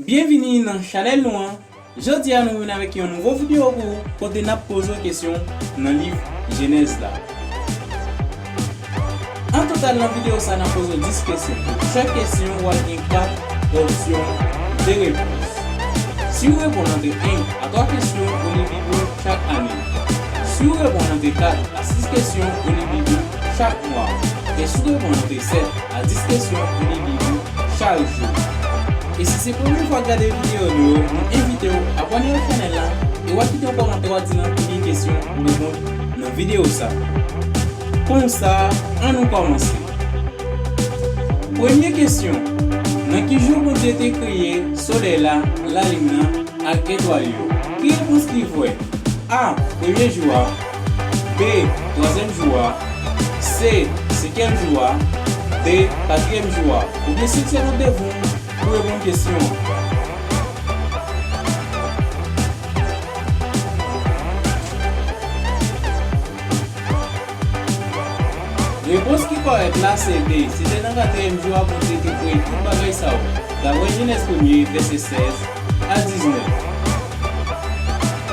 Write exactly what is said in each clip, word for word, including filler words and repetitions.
Byenvini nan chanèl nou an. Jodi a nou vin avèk yon nouvo videyo pou ou kote n ap poze w kesyon nan liv Jenèz la. An total nan videyo sa n ap poze w dis kesyon. Pou chak kesyon w ap gen kat opsyon de repons. Si w reponn antre en a twa kesyon, ou li Bib ou chak ane. Si w reponn antre kat a sis kesyon, ou li Bib ou chak mwa. E si w reponn antre sèt a dis kesyon, ou li Bib ou chak jou. E si se premye fwa w ap gade videyo nou yo, nou envite w abòne ak chanèl la e w a kite yon kòmantè w a di nan ki kesyon ou reponn nan videyo sa. Konsa, ann nou kòmanse. Premye kesyon, nan ki jou Bondye te kreye solèy la, lalin nan, ak etwal yo? Ki repons ki vrè? A, premye jou a. B, twazyèm jou a. C, senkyèm jou a. D, katriyèm jou a. Ou gen senk segonn devan w pou reponn kesyon an. Repons ki kòrèk la se D. Se te nan katriyèm jou a Bondye te kreye tout bagay sa yo, daprè Jenèz premye, vèsè sèz a diznèf.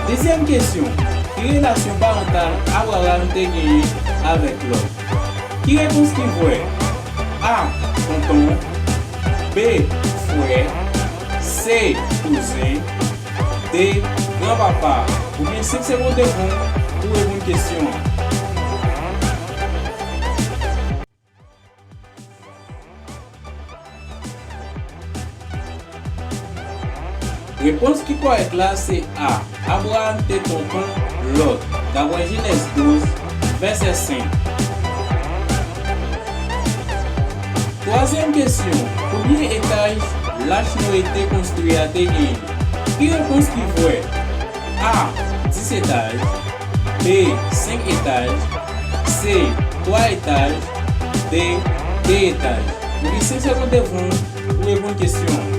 Dezyèm kesyon, ki relasyon parantal Abraram te genyen avèk Lòt? Ki repons ki vrè? A, tonton. B, frè. C, kouzen. D, granpapa. Ou gen senk segonn devan w pou reponn kesyon an. Repons ki kòrèk la se A. Abraram te tonton Lòt, daprè Jenèz douz, vèsè senk. Twazyèm kesyon, konbyen etaj lach Noye te konstwi a te genyen? Ki repons ki vrè? A, dis etaj. B, senk etaj. C, twa etaj. D, de etaj. Ou gen senk segonn devan w pou reponn kesyon an.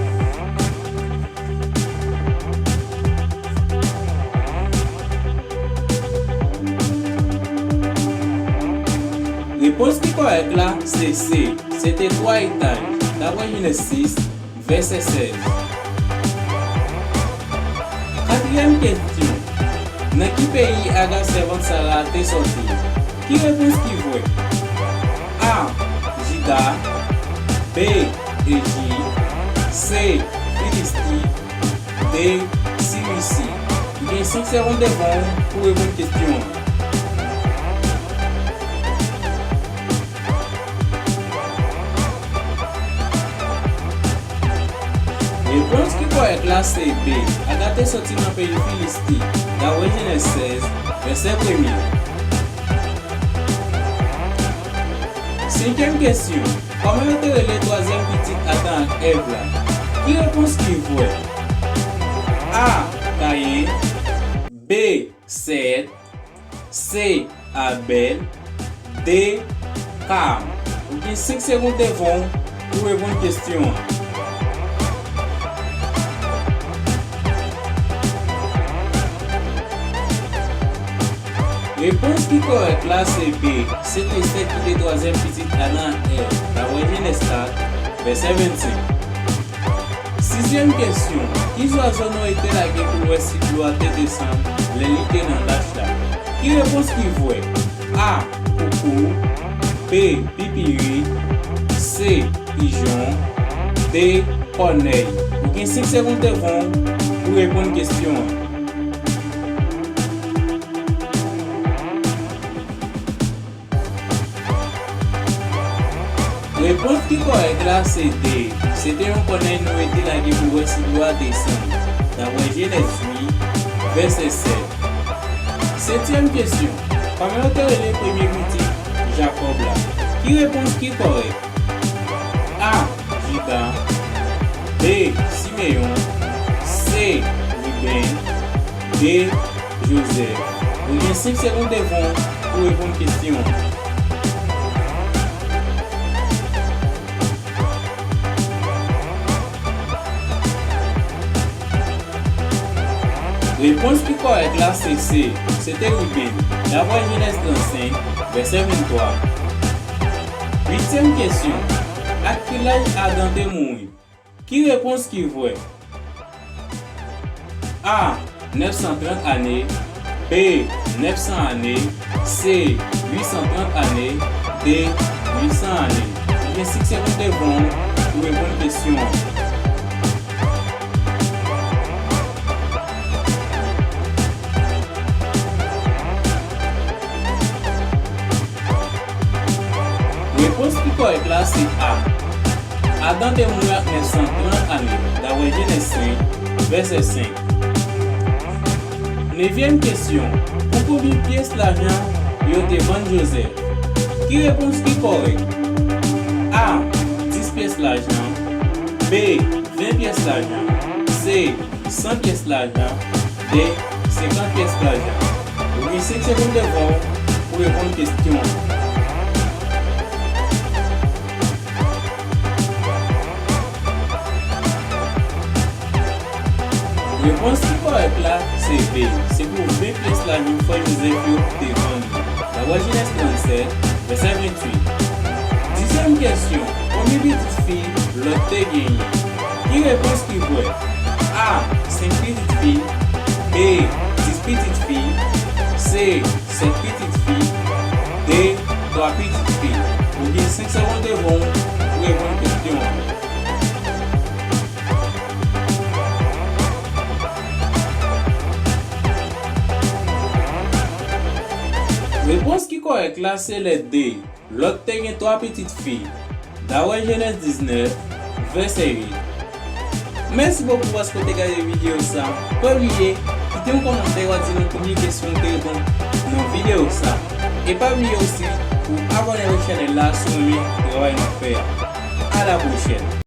Repons ki kòrèk la se C. Se te twa etaj, daprè Jenèz sis, vèsè sèz. Katriyèm kesyon. Nan ki peyi Aga sèvant Sara te sòti? Ki repons ki vrè? A, Jida. B, Ejip. C, Filisti. D, Sirisi. Ou gen senk segonn devan w pou reponn kesyon an. Repons ki kòrèk la se B. Aga te soti nan peyi Filisti, daprè Jenèz sèz, vèsè premye. Senkyèm kesyon. Kòman yo te rele twazyèm pitit Adan ak Èv la? Ki repons ki vrè? A, Kayen. B, Sèt. C, Abèl. D, Kayin. Ou gen senk segonn devan w pou reponn kesyon an. Repons ki kòrèk la se B. Se te Sèt ki te twazyèm pitit Adan ak Èv, daprè Jenèz kat, vèsè vennsenk. Sizyèm kesyon. Ki zwazo Noye te lage pou l wè si dlo a te desann lè li te nan lach la? Ki repons ki vrè? A, koukou. B, pipirit. C, pijon. D, kònèy. Ou gen senk segonn devan w pou reponn kesyon an. Repons ki kòrèk la se D. Se te yon kònèy Noye te lage pou wè si dlo a desann, daprè Jenèz uit, vèsè sèt. Setyèm kesyon. Kòman yo te rele premye pitit Jakòb la? Ki repons ki kòrèk? A, Jida. B, Simeyon. C, Riben. D, Jozèf. Ou gen senk segonn devan w pou reponn kesyon an. Repons ki kòrèk la se C. Se te Riben, daprè Jenèz trannsenk, vèsè venntwa. Uityèm kesyon. Ak ki laj Adan te mouri? Ki repons ki vrè? A, nèf san trant ane. B, nèf san ane. C, uit san trant ane. D, uit san ane. Ou gen senk segonn devan w pou reponn kesyon an. Repons ki kòrèk la se A. Adan te mouri ak nèf san trant ane, dapre Jenèz senk, vèsè senk. Nevyèm kesyon, pou konbyen pyès lajan yo te vann Jozèf? Ki repons ki kòrèk? A, dis pyès lajan. B, ven pyès lajan. C, san pyès lajan. D, senkant pyès lajan. Ou gen senk segonn devan w pou reponn kesyon an. Repons ki kòrèk la se B. Se pou ven pyès lajan frè Jozèf yo te vann yo. Dapre Jenèz trannsèt, vèsè venntuit. Dizyèm kesyon, konbyen pitit fi Lòt te genyen? Ki repons ki vrè? A, senk pitit fi. B, dis pitit fi. C, sèt pitit fi. D, twa pitit fi. Ou gen senk segonn devan w pou reponn kesyon an. Repons ki kòrèk la se lèt D. Lòt te gen twa pitit fi, dapre Jenèz diznèf, vèsè uit. Mèsi bokou paske w te gade videyo sa. Pa bliye kite yon kòmantè, w a di nou konbyen kesyon w te reponn nan videyo sa. E pa bliye osi pou abòne avèk chanèl la si w renmen travay n ap fè a. A la pwochèn!